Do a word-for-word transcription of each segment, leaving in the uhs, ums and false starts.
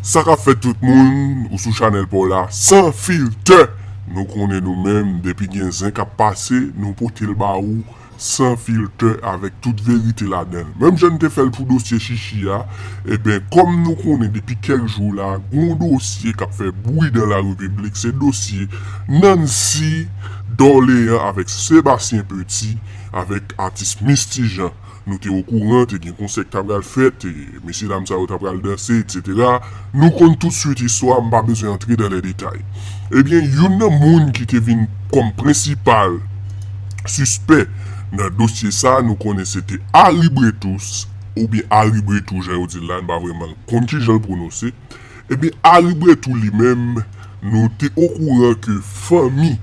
Sa k ap fèt tout moun, ou sou chanèl pa w la, San Filtè. Nou konnen nou menm, depi gen zen k ap pase, nou pote l ba ou san filtè avèk tout verite ladan l. Menm jan n te fè l pou dosye Chichi a, ebyen, kòm nou konnen depi kèk jou la, gon dosye k ap fè bri dan la repiblik, se dosye Nancy Dorléans avèk Sébastien Petit, avèk atis Misty Jean. Nou te okouran, te gen konsè k ta pral fèt, e mesye dam sa yo ta pral danse, etsetera. Nou konn tout swit istwa, m pa bezwen antre dan lè detay. Ebyen, youn nan moun ki te vin kòm prensipal sispè nan dosye sa, nou konnen se te Harry Bretous, oubyen Harry Bretou, jan yo di l la, n pa vrèman konn ki jan l pwononse. Ebyen, Harry Bretou li menm, nou te okouran ke fanmi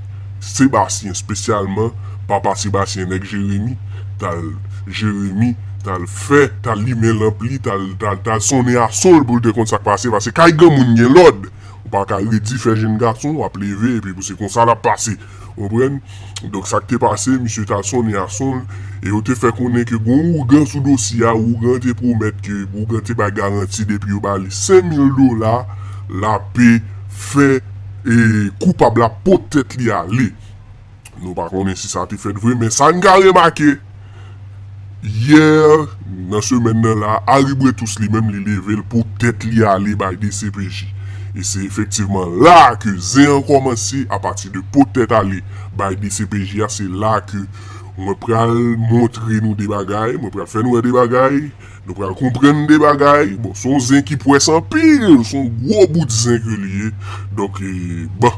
Sébastien, espesyalman papa Sébastien, nèg Jeremi, t al Jeremi, t al fè, t al limen lanp li, t al, t al, t al sonnen a son l pou l te konn sa k pase, paske kay granmoun gen lòd. Ou pa ka redi fè jenn gason, w ap leve, epi pou se konsa l ap pase. Ou konprann? Donk, sa k te pase, misye t al sonnen a son l, e yo te fè konnen ke gon ougan sou dosye a, ougan te pwomèt ke ougan te bay garanti depi yo ba li senk mil dola, l ape fè, e, koupab la pot tèt li ale. Nou pa konnen si sa te fèt vre, men sa n ka remake, yè, nan semèn nan la, Harry Bretous li menm, li leve l pou tèt li ale bay D C P J. E se efektivman la ke zen an kòmanse, apati de pot tèt ale bay D C P J a, se la ke mwen pral montre nou de bagay, mwen pral fè nou wè de bagay, nou pral konprann de bagay. Bon, se yon zen ki pwès anpil, se yon gwo bout zen ke li ye. Donk, e, bon,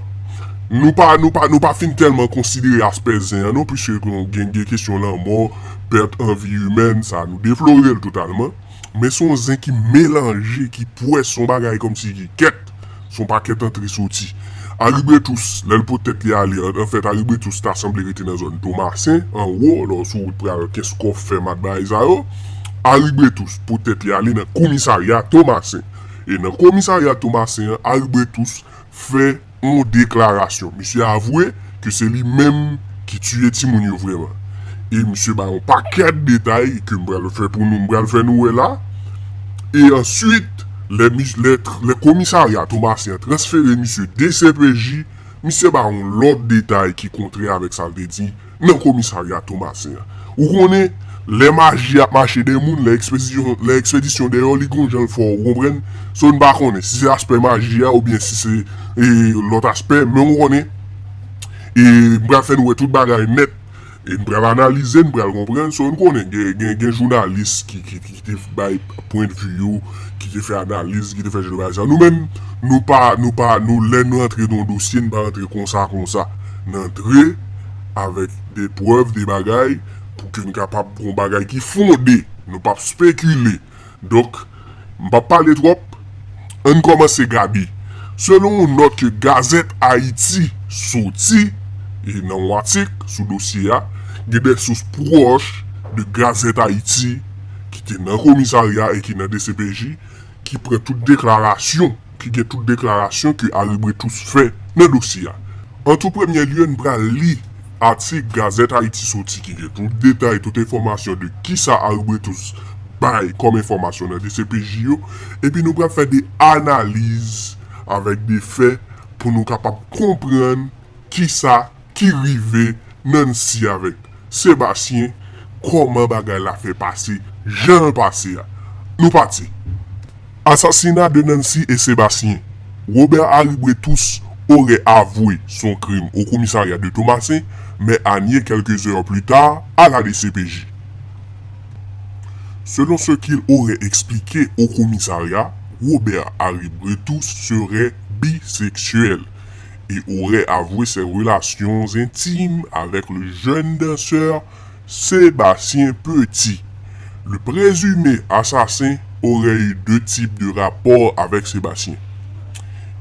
nou pa, nou pa, nou pa fin tèlman konsidere aspè zen an non, piske gen, gen kesyon lanmò, pèt anvi imèn, sa nou deplore l totalman. Men se yon zen ki melanje, ki pwès, se yon bagay kòmsi ki kèt, se yon pakèt antre soti. Harry Bretous, lè l pot tèt li ale, an, anfèt, Harry Bretous ta sanble rete nan zòn Tomasen, anwo, lè w sou wout pral Kenskòf, Fèmat, bagay sa yo. Harry Bretous pot tèt li ale nan komisarya Tomasen. E nan komisarya Tomasen an, Harry Bretous fè yon deklarasyon. Misye avwe ke se li menm ki tiye timoun yo vrèman. E misye bay yon pakèt detay ke m pral fè pou nou, m pral fè nou wè la. E answit, lè, mis- lè, lè komisarya Tomasen an transfere misye D C P J, misye bay yon lòt detay ki kontrè avèk sa l te di nan komisarya Tomasen an. Ou konnen, lè maji ap mache dèyè moun, lè ekspedisyon, lè ekspedisyon dèyè w, li gon jan l fè w, ou konprann? So, n pa konnen si se aspè maji a oubyen si se, e, lòt aspè, men ou konnen, e, m pral fè nou wè tout bagay nèt, e n pral analize, n pral konprann. So, n konnen gen, gen, gen jounalis ki, ki, ki te bay pwendvi yo, ki te fè analiz, ki te fè jan de bagay sa. Nou menm, nou pa, nou pa, nou, lè nou antre nan yon dosye, n pa antre konsa, konsa. N antre avèk de prèv, de bagay, pou ke n kapab gon bagay ki fonde. Nou p ap spekile. Donk, m p ap pale twòp. Ann kòmanse gade. Selon yon nòt ke Gazette Haïti soti, e nan yon atik sou dosye a, gen de sous pwòch de Gazette Haïti ki te nan komisarya e ki nan D C P J, ki pran tout deklarasyon, ki gen tout deklarasyon ke Harry Bretous fè nan dosye a. An tou premye lye, n pral li atik Gazette Haïti soti ki gen tout detay, tout enfòmasyon de kisa Harry Bretous bay kòm enfòmasyon nan D C P J yo, epi nou pral fè de analiz avèk de fè pou nou kapab konprann kisa ki rive Nancy avèk Sébastien, kòman bagay la fè pase, jan l pase a. Nou pati. Assassinat de Nancy et Sébastien. Robert Harry Bretous aurait avoué son crime au commissariat de Tomasen, mais a nié quelques heures plus tard à la D C P J. Selon ce qu'il aurait expliqué au commissariat, Robert Harry Bretous serait bisexuel et aurait avoué ses relations intimes avec le jeune danseur Sébastien Petit. Le présumé assassin aurait eu deux types de rapports avec Sébastien.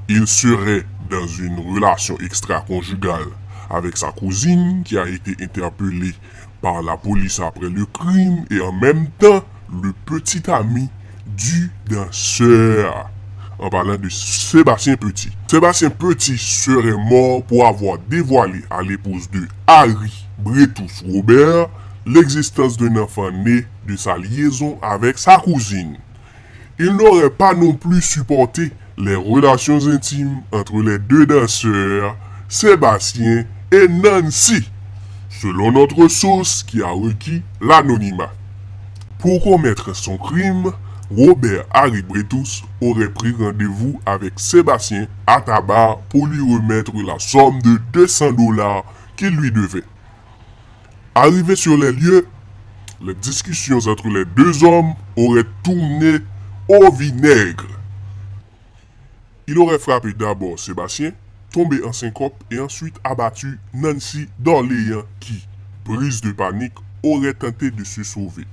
Il serait dans une relation extra-conjugale avec sa cousine qui a été interpellée par la police après le crime et en même temps le petit ami du danseur. En parlant de Sébastien Petit. Sébastien Petit serait mort pour avoir dévoilé à l'épouse de Harry Bretous Robert l'existence d'un enfant né de sa liaison avec sa cousine. Il n'aurait pas non plus supporté Les relations intimes entre les deux danseurs, Sébastien et Nancy, selon notre source qui a requis l'anonymat. Pour commettre son crime, Robert Harry Bretus aurait pris rendez-vous avec Sébastien à Tabar pour lui remettre la somme de deux cents dollars qu'il lui devait. Arrivé sur les lieux, les discussions entre les deux hommes auraient tourné au vinaigre. Il aurait frappé d'abord Sébastien, tombé en syncope et ensuite abattu Nancy Dorléan qui, prise de panique, aurait tenté de se sauver.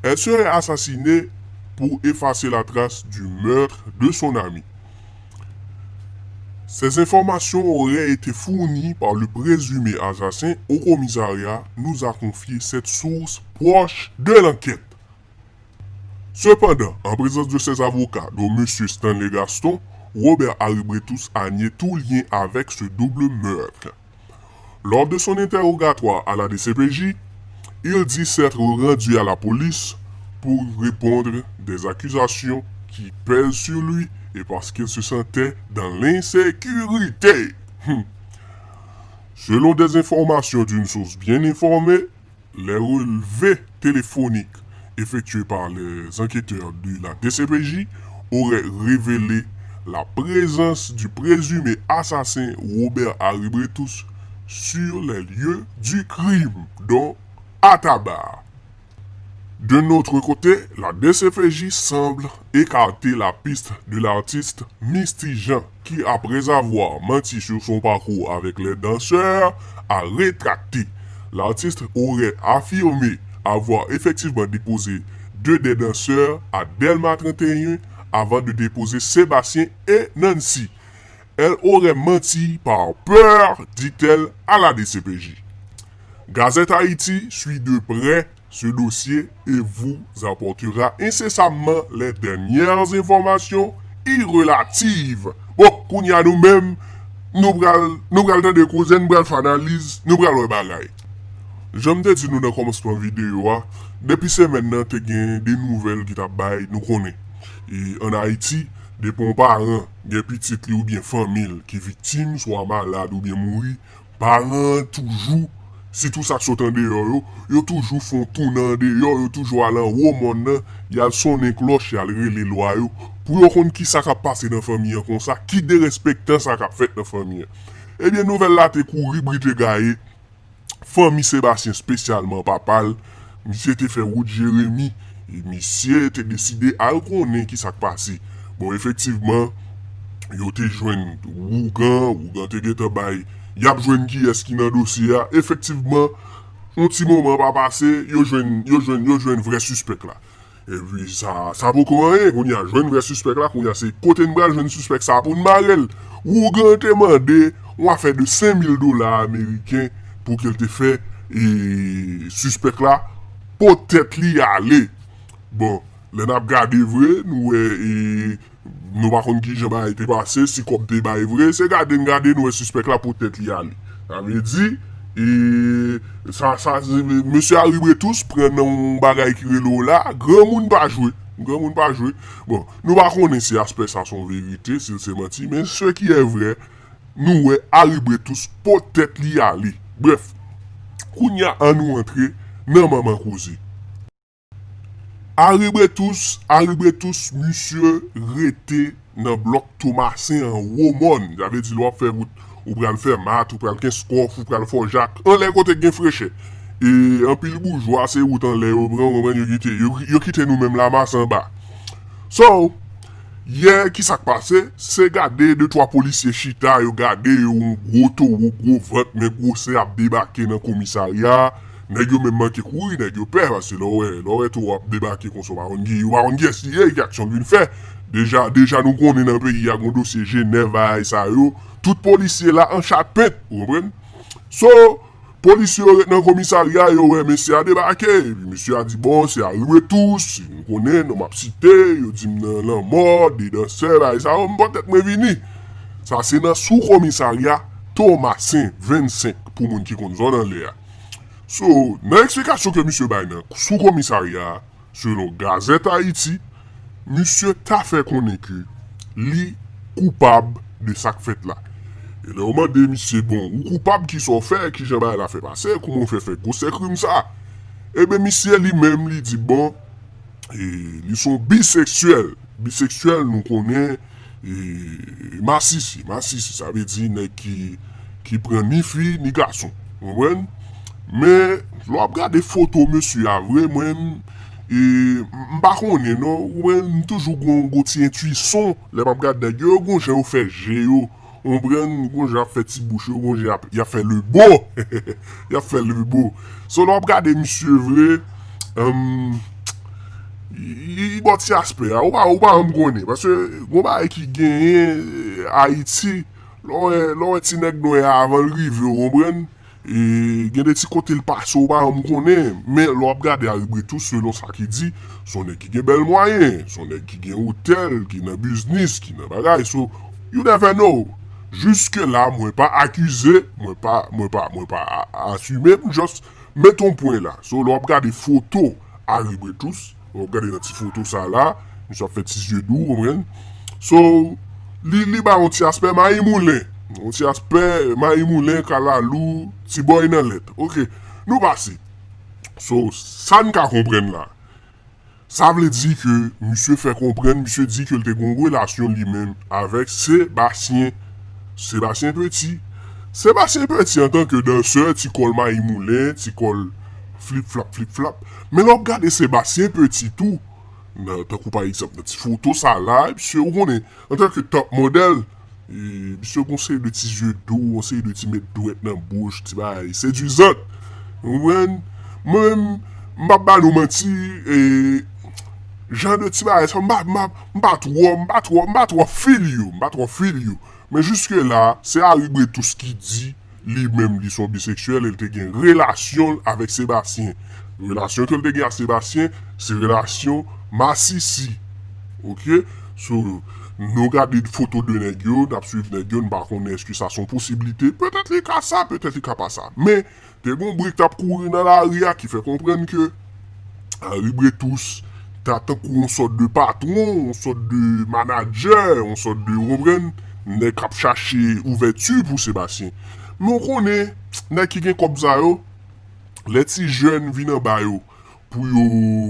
Elle serait assassinée pour effacer la trace du meurtre de son ami. Ces informations auraient été fournies par le présumé assassin au commissariat, nous a confié cette source proche de l'enquête. Cependant, en présence de ses avocats, dont M. Stanley Gaston, Robert Harry Bretus a nié tout lien avec ce double meurtre. Lors de son interrogatoire à la D C P J, il dit s'être rendu à la police pour répondre des accusations qui pèsent sur lui et parce qu'il se sentait dans l'insécurité. Hmm. Selon des informations d'une source bien informée, les relevés téléphoniques effectués par les enquêteurs de la D C P J auraient révélé la présence du présumé assassin Robert Harry Bretus sur les lieux du crime, dont à Tabar. D'un autre côté, la D C P J semble écarter la piste de l'artiste Misty Jean, qui, après avoir menti sur son parcours avec les danseurs, a rétracté. L'artiste aurait affirmé avoir effectivement déposé deux des danseurs à Delma trente et un avant de déposer Sébastien et Nancy. Elle aurait menti par peur, dit-elle à la D C P J. Gazette Haïti suit de près ce dossier et vous apportera incessamment les dernières informations y relatives. Bon, kounye a nou menm, nou pral, nou pral tande koze, nou pral fè analiz, nou pral wè bagay. Jan m te di nou nan kòmansman videyo a, depi semèn nan te gen de nouvèl ki t ap bay, nou konnen. E ann Ayiti, depi yon paran gen pitit li oubyen fanmi l ki viktim, swa malad oubyen mouri, paran an toujou, sitou sa k sot andeyò yo, yo toujou fè yon tounen andeyò, yo toujou al anwo mòn nan, y al sonnen klòch, y al rele lwa yo, pou yo konn kisa k ap pase nan fanmi an konsa, ki derespektan sa k ap fèt nan fanmi an. Ebyen, nouvèl la te kouri, bri te gaye, fanmi Sebastyen, espesyalman papa l, misye te fè wout Jeremi, e misye te deside al konnen kisa k pase. Bon, efektivman, yo te jwenn Wougan, Wougan te gentan bay, y ap jwenn kiyès ki nan dosye a. Efektivman, yon ti moman pa pase, yo jwenn, yo jwenn, yo jwenn vrè sispèk la. Epi sa, sa poko anyen, kounye a, jwenn vrè sispèk la, kounye a, se kote n pral jwenn sispèk sa pou n mare l. Wougan te mande yon afè de senk mil dola ameriken pou ke l te fè, e, sispèk la pot tèt li ale. Bon, lè n ap gade vre, nou wè, e, nou pa konn kijan bagay te pase, si kòb te bay vre, se gade n gade, nou wè sispèk la pot tèt li ale. Sa vle di, e, sa, sa, mesye Harry Bretous pran nan yon bagay ki rele w la, granmoun pa jwe, granmoun pa jwe. Bon, nou pa konnen si aspè sa se yon verite, si l se manti, men ce qui est vrai, nou wè Harry Bretous pot tèt li ale. Brèf, kounye a ann nou antre nan manman koze. Harry Bretous, Harry Bretous, misye rete nan blòk Tomasen anwo mòn. Sa vle di lè w ap fè wout, ou pral Fèmat, ou pral Kenskòf, ou pral Fòjak, anlè kote k gen frechè. E anpil boujwa, se wout anlè yo pran, ou konprann, yo kite, yo, yo kite nou menm Lamas anba. So, yè, kisa k pase? Se gade de twa polisye chita, yo gade yo, yon gwo towo, gwo vant, men gwosè ap debake nan komisarya a. Nèg yo menm manke kouri, nèg yo pè, paske lè w wè, lè w wè towo ap debake konsa, w pa konn ki, w pa konn kiyès li ye, ki aksyon l vin fè. Deja, deja nou konnen nan peyi a, gon dosye Jenèv, bagay sa yo. Tout polisye la an chat pent, ou konprann? So, polisye yo ret nan komisarya, yo wè mesye a debake. Epi mesye a di, bon, se Harry Bretous, nou konnen, non m ap site, yo di m nan lanmò, de dansè, bagay sa yo, m pot tèt mwen vini. Sa se nan sou komisarya Tomasen vennsenk, pou moun ki konn zòn anlè a. So, nan eksplikasyon ke misye bay nan sou komisarya a, selon Gazette Haïti, misye ta fè konnen ke li koupab de sa k fèt la. E lè yo mande misye, bon, ou koupab, kisa w fè, kijan bagay la fè pase, kouman w fè fè gwosè krim sa? Ebyen, misye li menm, li di, bon, e, li se yon biseksyèl. Biseksyèl, nou konnen, e, masisi. Masisi, sa vle di nèg ki, ki pran ni fi, ni gason. Ou konprann? Men, lè w ap gade foto mesye a vre, mwen, e, m pa konnen, non. Ou konprann? M toujou gon, gon ti entwisyon lè m ap gade nèg yo, gon jan yo fè je yo. Ou konprann? Gon jan y ap fè ti bouch yo, gon jan y ap, y ap fè le bo. Y ap fè le bo. So, lè w ap gade misye vre, um, li, li ba w ti aspè a. Ou pa, ou pa janm konnen. Paske gon bagay ki genyen, eh, Ayiti, lè w wè, lè w wè ti nèg nwè a avan l rive, ou konprann? E gen de ti kote l pase, ou pa janm konnen. Men lè w ap gade Harry Bretous, selon sa ki di, se yon nèg ki gen bèl mwayen, se yon nèg ki gen otèl, ki nan biznis, ki nan bagay. So, you never know. Jiske la, mwen pa akize, mwen pa, mwen pa, mwen pa a-, asime, m just met yon pwen la. So, lè w ap gade foto Harry Bretous, lè w ap gade nan ti foto sa la, misye ap fè ti zye dou, ou konprann? So, li, li ba yon ti aspè Mayi Moulen. Yon ti aspè Mayi Moulen, kalalou, ti bòy nan lèt. Ok, nou pase. So, sa n ka konprann la. Sa vle di ke misye fè konprann, misye di ke l te gen yon relasyon li menm avèk Sebastien. Sebastien Petit. Sebastien Petit antanke dansè, ti kòl Mayi Moulen, ti kòl flip flap, flip flap. Men lè w ap gade Sebastien Petit tou, nan, tankou pa egzanp, nan ti foto sa la, misye, ou konnen, antanke top model, e, misye gon seri de ti zye dou, yon seri de ti met dwèt nan bouch, ti bagay sedwizan. Ou konprann? Mwen menm, m p ap ba nou manti, e, jan de ti bagay sa, m pa, m pa, m pa twò, m pa twò, m pa twò feel yo, m pa twò feel yo. Men jiske la, se Harry Bretous ki di, li menm, li se yon biseksyèl, e l te gen relasyon avèk Sebastien. Relasyon ke l te gen ak Sebastien, se relasyon masisi. Ok? So, nou gade foto de nèg yo, n ap swiv nèg yo, n pa konnen èske sa se yon posiblite. Petèt li ka sa, petèt li ka pa sa. Men, te gen yon bri k t ap kouri nan lari a ki fè konprann ke Harry Bretous ta tankou yon sòt de patwon, yon sòt de manadjè, yon sòt de, ou konprann, nèg k ap chache ouvèti pou Sebastien. Men w konnen, nèg ki gen kòb sa yo, lè ti jèn vin anba yo pou yo,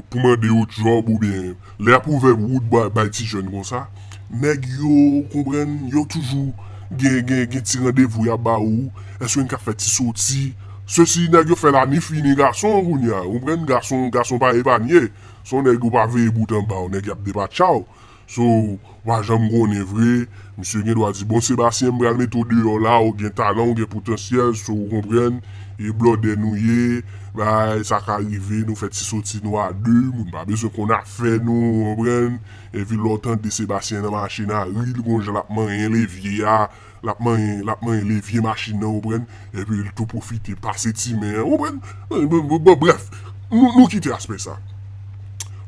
pou mande yo djòb oubyen lè y ap ouvè wout bay, bay ti jèn konsa, nèg yo, ou konprann, yo toujou gen, gen, gen ti randevou y ap ba ou. Èske n ka fè ti soti? Sesi, nèg yo fè la ni fi ni gason kounye a. Ou konprann, gason, gason pa epanye. Se yon nèg ou pa veye bout anba w, nèg y ap depatcha w. So, w pa janm konnen vre. Misye gen dwa di, bon, Sebastien, m pral mete w deyò la, ou gen talan, ou gen potansyèl, so, ou konprann, e blòdè nou ye, bay, sa ka rive, nou fè ti soti nou a de, moun pa bezwen konn afè nou, ou konprann, epi lè w tande Sebastien nan machin a, ri, l gon jan l ap manyen levye a, l ap manyen, l ap manyen levye machin nan, ou konprann, epi l tou pwofite pase ti men an, ou konprann, bon, bon, bon, brèf, nou, nou kite aspè sa.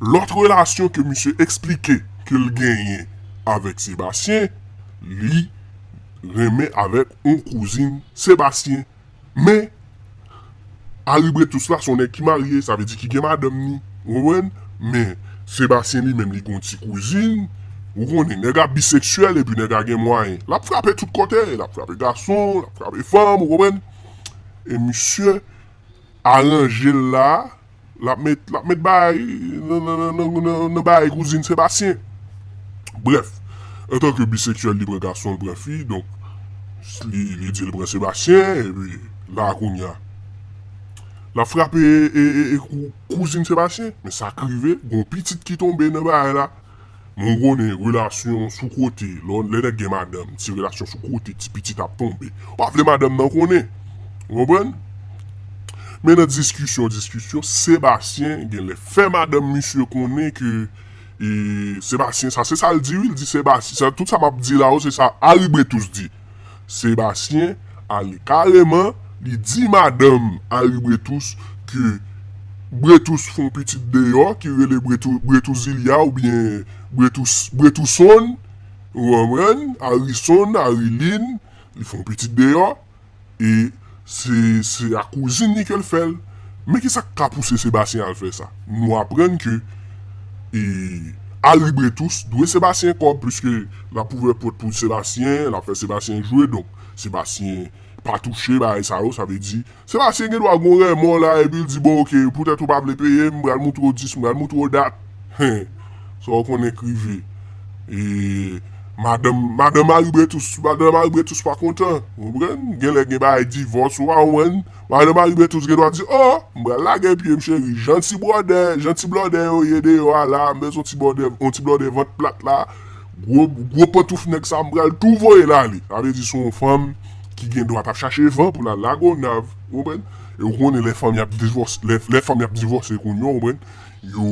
Lòt relasyon ke misye eksplike ke l genyen avèk Sebastien, li renmen avèk yon kouzin Sebastien. Men, Harry Bretous la, se yon nèg ki marye, sa vle di ki gen madanm ni, ou konprann? Men, Sebastien li menm, li gen yon ti kouzin, ou konnen, nèg la biseksyèl epi nèg la gen mwayen. L ap frape tout kote, l ap frape gason, l ap frape fanm, ou konprann? E misye aranje l la, l ap met, l ap met bagay nan, nan, nan, nan, nan, nan bagay kouzin Sebastien. Brèf, antanke biseksyèl, li pran gason, li pran fi, donk, li, li di l pran Sebastien, epi la kounye a, l ap frape e, e, e kou-, kouzin Sebastien. Men sa k rive, gon pitit ki tonbe nan bagay la. Men w konnen, relasyon sou kote, lè, lè nèg gen madanm, ti relasyon sou kote, ti pitit ap tonbe. Ou pa vle madanm nan konnen. Ou konprann? Men nan diskisyon, diskisyon, Sebastien genlè fè madanm misye konnen ke, e, Sebastien, sa se sa l di, wi, l di Sebastien, sa, tout sa m ap di la yo, se sa Harry Bretous di. Sebastien ale kareman, li di madanm Harry Bretous ke Bretous fè yon pitit deyò, ki rele Bretou-, Bretousilia oubyen Bretous-, Bretouson, ou konprann? Harrison, Harryline, li fè yon pitit deyò, e se, se a kouzin li ke l fè l. Men kisa k ka pouse Sebastien al fè sa? Nou aprann ke, e, Harry Bretous dwe Sebastien kòb, piske l ap ouvè pòt pou Sebastien, l ap fè Sebastien jwe, donk Sebastien pa touche bagay sa yo, sa vle di, Sebastien gen dwa gon renmò la, epi l di, bon, oke, poutèt ou pa vle peye, m pral moutre w dis, m pral moutre w dat. Hen, sa w konnen k rive. E, madanm, madanm Harry Bretous, madanm Harry Bretous pa kontan, ou konprann? Genlè gen bagay divòs, ou pa konprann? Madanm Harry Bretous gen dwa di, oh, m pral lage pye m cheri, jan ti bwòdè, jan ti blòdè yo ye deyò a la, m bezwen ti bòdè, yon ti blòdè vant plat la, gwo, gwo pantouf nèg sa m pral tou voye l ale. Sa vle di se yon fanm ki gen dwa t ap chache van pou l al Lagonav, ou konprann? E ou konnen lè fanm y ap divòse, lè, lè fanm y ap divòse kounye a, ou konprann? Yo,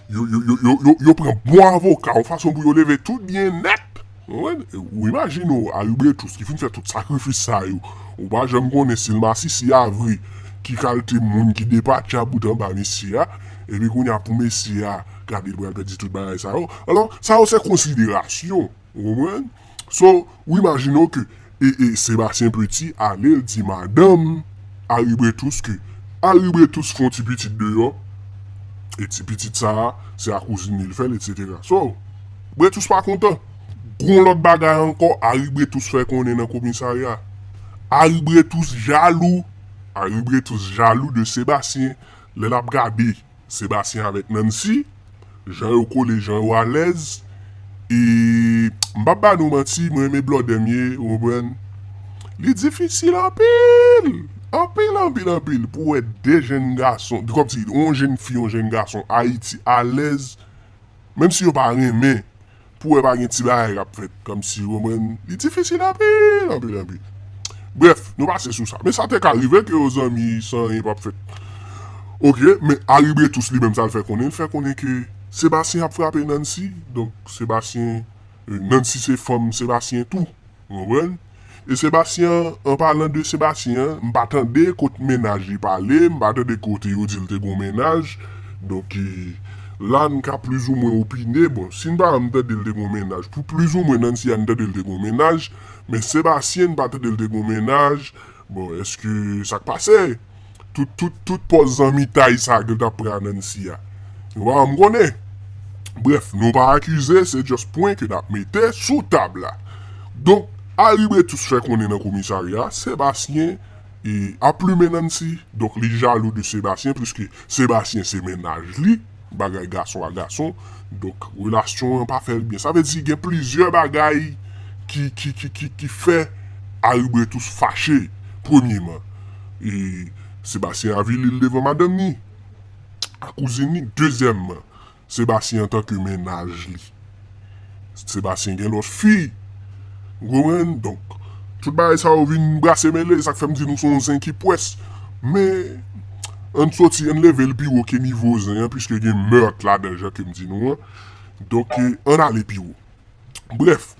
yo, yo, yo, yo, yo, yo pran bon avoka, yon fason pou yo leve tout byen nèt. Ou konprann? Ou imajine w, Harry Bretous ki fin fè tout sakrifis sa yo. Ou pa janm konnen si l masisi a vre, ki kalte moun ki depatcha bout anba mesye a, epi kounye a pou mesye a gade l pral pèdi tout bagay sa yo. Alò, sa yo se konsiderasyon, ou konprann? So, ou imajine w ke e, e Sebastien Petit ale l di madanm Harry Bretous ke Harry Bretous fè yon ti pitit deyò, e ti pitit sa a, se a kouzin li l fè l, etsetera. So, Bretous pa kontan. Gon lòt bagay ankò, Harry Bretous fè konnen nan komisarya. Harry Bretous jalou. Harry Bretous jalou de Sebastien. Lè l ap gade Sebastien avèk Nancy, jan yo kole, jan yo alèz. E m p ap ba nou manti, mwen renmen blòdè m ye, ou konprann? Li difisil anpil, anpil, anpil, anpil pou wè de jenn gason, kòmsi yon jenn fi, yon jenn gason Ayiti alèz, menm si yo pa renmen, pou wè pa gen ti bagay k ap fèt, kòmsi, ou konprann? Li difisil anpil, anpil, anpil. Brèf, nou pase sou sa. Men sa te ka rive ke yo zanmi san anyen p ap fèt. Oke, men Harry Bretous li menm sa l fè konnen, l fè konnen ke Sebastien ap frape Nancy, donk Sebastien, euh, Nancy se fanm Sebastien tou, ou konprann? E Sebastien, an palan de Sebastien, m pa tande kot mennaj li pale, m pa tande kote yo di l te gon mennaj, donk, e, la n ka plizoumwen opine, bon, si n pa janm tande l te gon mennaj, pou plizoumwen Nancy a n tande l te gon mennaj, men Sebastien n pa tande l te gon mennaj, bon, èske sa k pase? Tout, tout, tout pòz zanmitay sa ke l t ap pran Nancy a. Nou pa janm konnen. Brèf, nou pa akize, se just pwen ke n ap mete sou tab la. Donk, Harry Bretous fè konnen nan komisarya, Sebastien, e, ap limen Nancy. Donk, li jalou de Sebastien, piske Sebastien se mennaj li, bagay gason a gason. Donk, relasyon an pa fè l byen. Sa vle di, gen plizyè bagay ki, ki, ki, ki, ki fè Harry Bretous fache. Premyeman, e, Sebastien avili l devan madanm ni, a kouzin ni. Dezyèmman, Sebastien antanke mennaj li. Sebastien gen lòt fi. Ou konprann? Donk, tout bagay sa yo vin brase mele, sa k fè m di nou se yon zen ki pwès. Men, ann soti, ann leve l pi wo ke nivo zen an, piske gen meurtre ladan, jan ke m di nou an. Donk, e, ann ale pi wo. Brèf,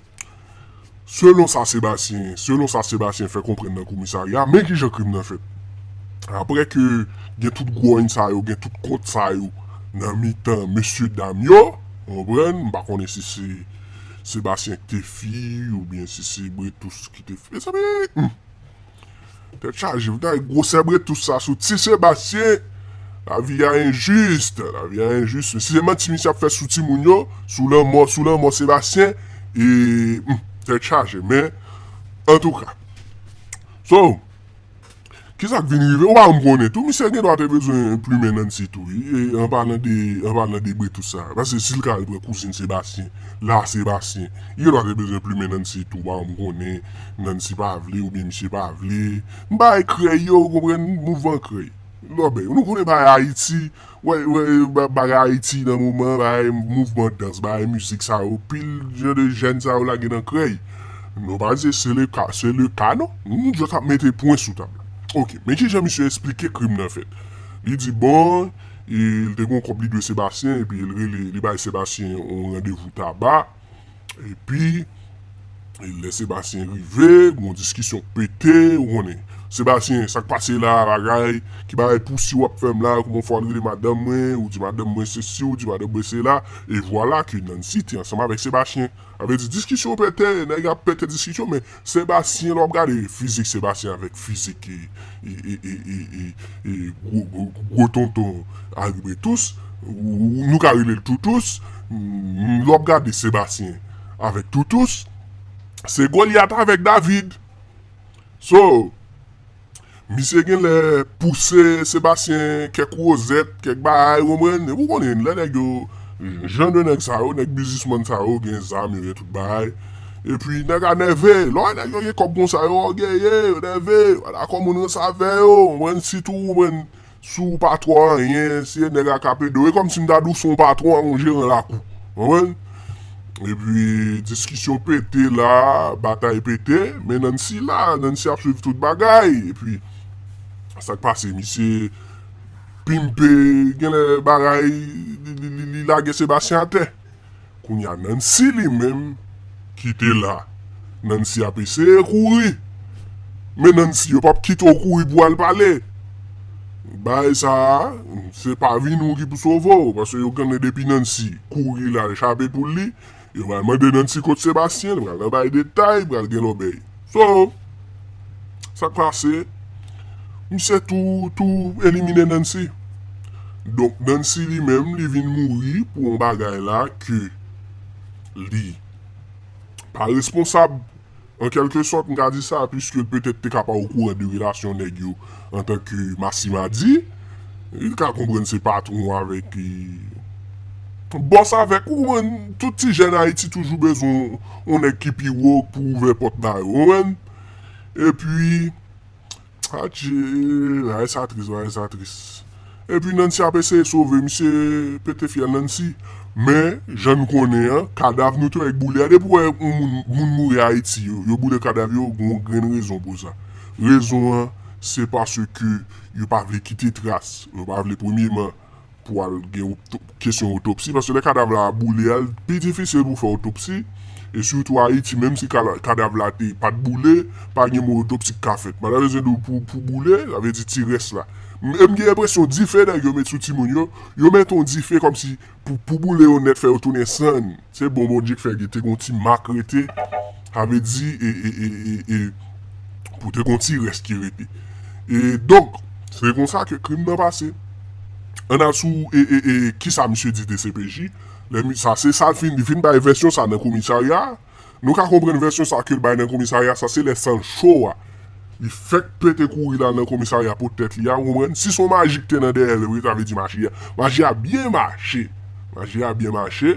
selon sa Sebastien, selon sa Sebastien fè konprann nan komisarya, men kijan krim nan fèt. Apre ke gen tout gwòny sa yo, gen tout kont sa yo nan mitan mesye dam yo, ou konprann? M pa konnen si se Sebastien ki te fi, oubyen si se Bretous ki te fi. Mezanmi, hmm. Tèt chaje, w ta gwosè Bretous sa sou ti Sebastien. Lavi a enjis, lavi a enjis. Si se manti misye ap fè sou timoun yo, sou lanmò, sou lanmò Sebastien, e, hmm, tèt chaje. Men, antouka. So, kisa k vin rive? Ou pa janm konnen tou, misye gen dwa te bezwen plimen Nancy tou, wi. E, an palan de, an palan de Bretous sa. Paske si l ka al pran kouzin Sebastien, la Sebastien, li gen dwa te bezwen plimen Nancy tou, ou pa janm konnen. Nancy pa vle oubyen misye pa vle. M bay krèy yo, ou konprann, mouvman krèy. Lòbèy, nou konnen bagay Ayiti, wè, wè, ba-, bagay Ayiti nan moman, bagay mouvman dans, bagay mizik sa yo, pil jan de jèn sa yo lage nan krèy. Nou pa di se le ka, se le ka, non. Nou just ap mete pwen sou tab la. Oke, men kijan misye esplike krim nan fèt. Li di, bon, e, li te gon kòb li dwe Sebastien, epi li rele, li bay Sebastien yon randevou Taba. Epi, e lè Sebastien rive, gon diskisyon pete, ou konnen. Sebastien, sa k pase la, bagay, ki bagay pousi w ap fè m la, kòman fò w al rele madanm mwen, ou di madanm mwen sesi, ou di madanm mwen sela, e vwala ke Nancy te ansanm avèk Sebastien. Sa vle di, diskisyon pete, nèg ap pete diskisyon, men Sebastien, lè w ap gade fizik Sebastien avèk fizik e, e, e, gwo, gwo, gwo tonton Harry Bretous, Nou ka rele l Toutous. Lè w ap gade Sebastyen avèk Toutous, se Golyat avèk David. So, misye genlè pouse Sebastyen kèk wozèt, kèk bagay, ou konprann? Ou konnen, lè nèg yo, jan de nèg sa yo, nèg biznismann sa yo, gen zam, yo gen tout bagay. Epi, nèg a nève. Lè w wè nèg yo gen kòb konsa, yo ògeye, yo nève, yo pa dakò moun ranse avè yo, ou konprann? Sitou, ou konprann, si w pa twò anyen, si e nèg a k ap ede w, e kòmsi m ta di w se yon patwon ak yon jeran lakou. Ou konprann? Epi, diskisyon pete la, batay pete, men Nancy la, Nancy ap swiv tout bagay. Epi, sa k pase, misye pimpe, genlè bagay, li, li, li, li lage Sebastyen atè. Kounye a, Nancy li menm ki te la. Nancy ap eseye kouri. Men Nancy, yo p ap kite w kouri pou al pale. Bagay sa a, se pa vini w ki pou sove w, paske yo konnen depi Nancy kouri l al chape poul li, yo pral mande Nancy kot Sebastyen, li pral nan bay detay, pral gen lòbèy. So, sa k pase, misye tou, tou elimine Nancy. Donk, Nancy li menm, li vin mouri pou yon bagay la ke li pa responsab, an kèlke sòt, m ka di sa, piske l petèt te ka pa okouran de relasyon nèg yo antanke Masima di. Li ka konprann se patwon avèk, e, bòs avèk, ou konprann, tout ti jèn Ayiti toujou bezwen yon nèg ki pi wo pou ouvè pòt ba yo, ou konprann? Epi, adje, bagay sa tris, bagay sa tris. Epi Nancy ap eseye sove misye, pete fyèl Nancy. Men, jan n konnen an, kadav nou tou avèk boule a. Depi w wè yon moun, moun mouri Ayiti, yo, yo boule kadav yo, gen yon grenn rezon pou sa. Rezon an, se paske yo pa vle kite tras. Yo pa vle, premyeman, pou al gen oto-, kesyon otopsi, paske lè kadav la boule a, l pi difisil pou fè otopsi, e sitou Ayiti, menm si kala-, kadav la te pa t boule, pa gen mwen otopsi k ka fèt. M pa ta bezwen di w pou, pou boule, sa vle di ti rès la. M, m gen enpresyon dife nèg yo met sou timoun yo, yo met yon dife kòmsi pou, pou boule yo nèt, fè yo tounen sann. Se bon Bondye k fè gen te gon ti mak rete, sa vle di, e, e, e, e, e, pou te gon ti rès ki rete. E donk, se konsa ke krim nan pase. Ann al sou, e, e, e, kisa misye di D C P J. Lè mi-, sa se sa l fin, li fin bay vèsyon sa nan komisarya. Nou ka konprann vèsyon sa ke l bay nan komisarya, sa se lè san l cho a. Li fèk pete kouri la nan komisarya pot tèt li a, ou konprann? Si se yon maji k te nan dèyè l vre, sa vle di maji a, maji a byen mache. Maji a byen mache.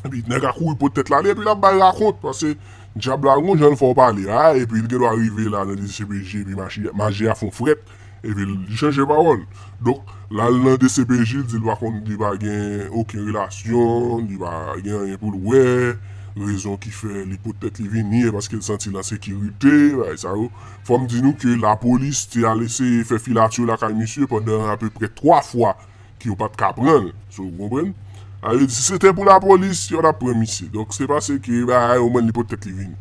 Epi nèg la kouri pot tèt l ale, epi l ap bay rakont, paske dyab la gon jan l fè w pale a, epi l gendwa rive la nan D C P J, epi maji, maji a fè yon frèt, epi l chanje pawòl. Donk, l al nan D C P J, l di l pa konn, li pa gen okenn relasyon, li pa gen anyen pou l wè, rezon ki fè li pot tèt li vini, e paske l santi l an sekirite, bagay sa yo. Fò m di nou ke lapolis te al eseye fè filatye lakay misye pandan apeprè twa fwa ke yo pa t ka pran l. So, ou konprann? Sa vle di, si se te pou lapolis, yo t ap pran misye. Donk, se paske bagay yo, mwen, li pot tèt li vini.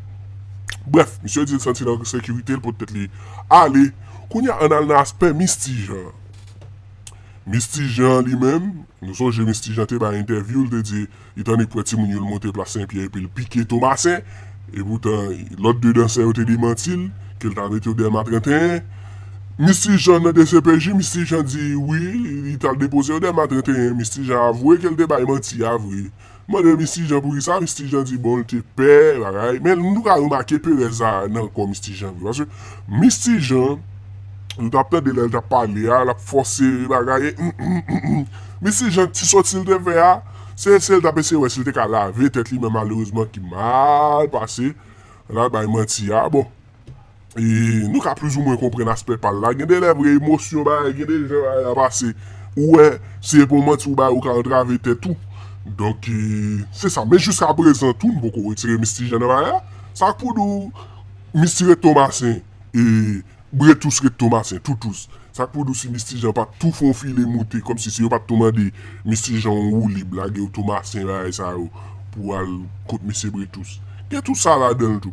Brèf, misye di l santi l an sekirite, l pot tèt li ale. Kounye a, ann al nan aspè Misty Jean. Misty Jean li menm, nou sonje Misty Jean te bay entèvyou, l te di, li t annik pran timoun yo, l monte plas Senpyè, epi l pike Tomasen. Epoutan, lòt de dansè yo te demanti l, ke l t al mete yo dèyè Ma trant e en. Misty Jean nan D C P J, Misty Jean di wi, li t al depoze yo dèyè Ma trant e en. Misty Jean avwe ke l te bay manti a vre. Mande Misty Jean poukisa, Misty Jean di bon, l te pè, bagay. Men nou ka remake perèz la nan kò Misty Jean vre. Paske Misty Jean, nou t ap tande lè l t ap pale a, l ap fòse bagay. Misty Jean, ti sòti l te fè a, se, se l t ap eseye wè si l te ka lave tèt li, men malerezman ki mal pase. L al bay manti a. Bon, e nou ka plizoumwen konprann aspè pa l la. Gen de lè vre emosyon bagay, gen de jan bagay la pase. Ou wè, si e pou manti ou bay, ou ka antrave tèt ou. Donk, e, se sa. Men jiska prezan tou, nou poko retire Misty Jean nan bagay la. Sa k pou di w, Misty ret Tomasen, e, Bretous ret Tomasen, Toutous. Sa k pou di w si Misty Jean pa t tou fè yon file moute, kòmsi si yo pa t tou mande Misty Jean yon woulib, lage yo Tomasen, bagay sa yo, pou al kot mesye Bretous. Gen tout sa ladan l tou.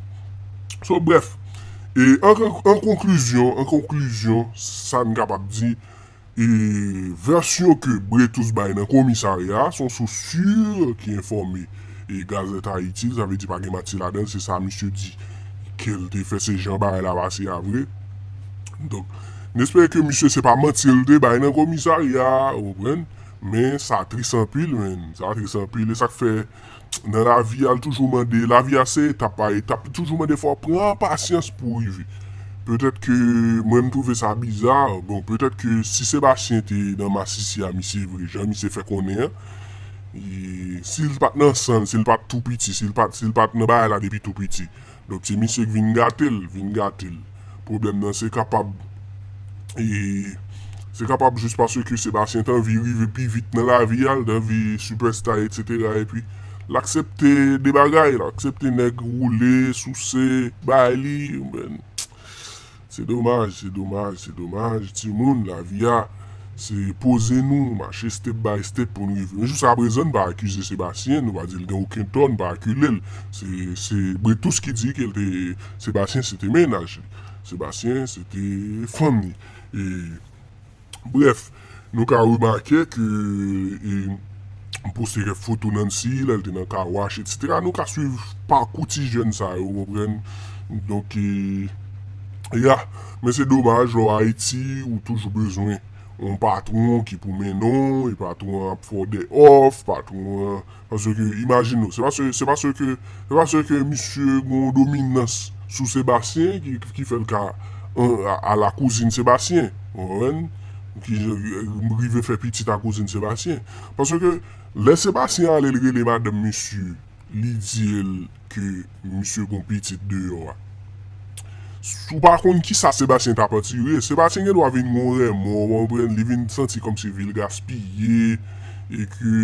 So, brèf, e an, an, an konklizyon, an konklizyon, sa n kapab di, e vèsyon ke Bretous bay nan komisarya a, se yon sous si ki enfòme e Gazette Haïti, sa vle di pa gen manti ladan l, se sa misye di ke l te fè se jan bagay la pase a vre. Donk, n espere ke misye se pa manti l te bay nan komisarya a, ou konprann? Men sa tris anpil, men sa tris anpil. E sa k fè nan lavi a, l toujou mande, lavi a se etap pa etap, li toujou mande fò w pran pasyans pou w rive. Petèt ke mwen m twouve sa biza, bon, petèt ke si Sebastien te nan masisi a misye vre, jan misye fè konnen an, e, si l pa t nan san l, si l pa t tou piti, si l pa t, si l pa t nan bagay la depi tou piti, donk se misye k vin gate l, vin gate l. Pwoblèm nan se kapab, e, se kapab jis paske Sebastien t anvi rive pi vit nan lavi a, l t anvi sipèsta, etsetera. Epi l aksepte de bagay, l aksepte nèg woule, souse, bay li, men se domaj, se domaj, se domaj, timoun, lavi a, se poze nou, mache step by step pou nou rive. Men jiska prezan, n pa akize Sebastien, nou pa di l gen okenn tò, n pa akile l. Se, se Bretous ki di ke l te, Sebastien se te mennaj li. Sebastien se te fanm li. E, brèf, nou ka remake ke, e, m poste kèk foto Nancy, lè l te nan car wash, etsetera. Nou ka swiv pakou ti jèn sa yo, w konprann? Donk, e, ya, men se domaj, lè w Ayiti, ou toujou bezwen yon patwon ki pou mennen w, e patwon an ap fè w dè òf, patwon an, paske, imajine w, se paske, se paske, se paske misye gen yon dominans sou Sebastien ki, ki fè l ka, an, a, a la kouzin Sebastien, w konprann? Ki rive fè pitit a kouzin Sebastien. Paske lè Sebastien ale, l rele madanm misye, li di l ke misye gon pitit deyò a. Si w pa konn kisa Sebastien t ap atire, Sebastien gen dwa vin gon renmò, w konprann, li vin santi kòmsi vi l gaspiye, e ke,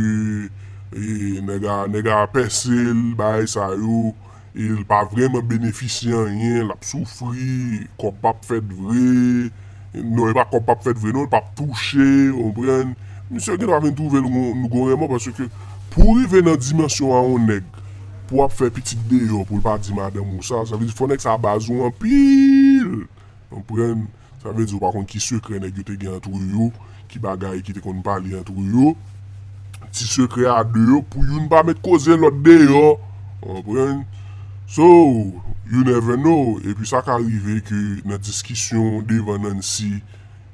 e, nèg a, nèg a pèse l, bagay sa yo, e l pa vrèman benefisye anyen, l ap soufri, kòb p ap fèt vre, non, e pa kòb p ap fèt vre, non, l p ap touche, w konprann. Misye gen dwa vin twouve l gon, gon renmò, paske pou w rive nan dimansyon a yon nèg, pou w ap fè pitit deyò, pou l pa di madanm ou sa, sa vle di fò nèg sa baz ou anpil. Konprann? Sa vle di ou pa konn ki sekrè nèg yo te gen antre yo, ki bagay ki te konn pale antre yo. Ti sekrè a de yo, pou youn pa met koze lòt deyò. Konprann? So, you never know. Epi sa ka rive ke nan diskisyon devan Nancy,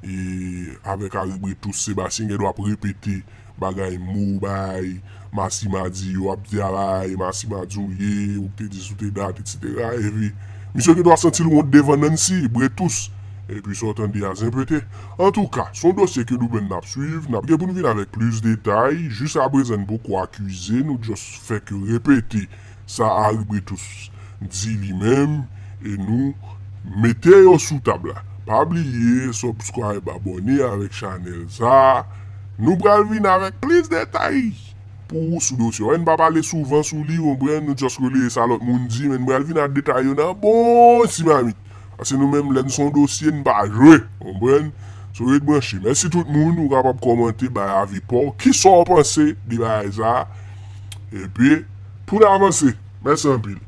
e avèk Harry Bretous, Sebastien gen dwa ap repete bagay mo, bagay Massima di yo, ap di a bagay Massima di w ye, ou te di sou te dat, etsetera. Epi misye gen dwa santi l wont devan Nancy, Bretous. Epi sa w tande a zen pete. Antouka, se yon dosye ke nou menm n ap swiv, n ap gen pou n vin avèk plis detay. Jiska prezan, n poko akize, nou just fè ke repete sa Harry Bretous di li menm, e nou mete yo sou tab la. Pa bliye subscribe, abòne avèk chanèl sa. Nou pral vin avèk plis detay pou ou sou dosye a. N pa pale souvan sou li, w konprann, nou just releye sa lòt moun di, men n pral vin ak detay yo nan bon ti mamit. Paske nou menm, lè n se yon dosye, n pa jwe, w konprann? So, ret branche. Mèsi tout moun, ou kapab kòmante, bay avi pa w. Kisa w panse de bagay sa? Epi, pou n avanse. Mèsi anpil.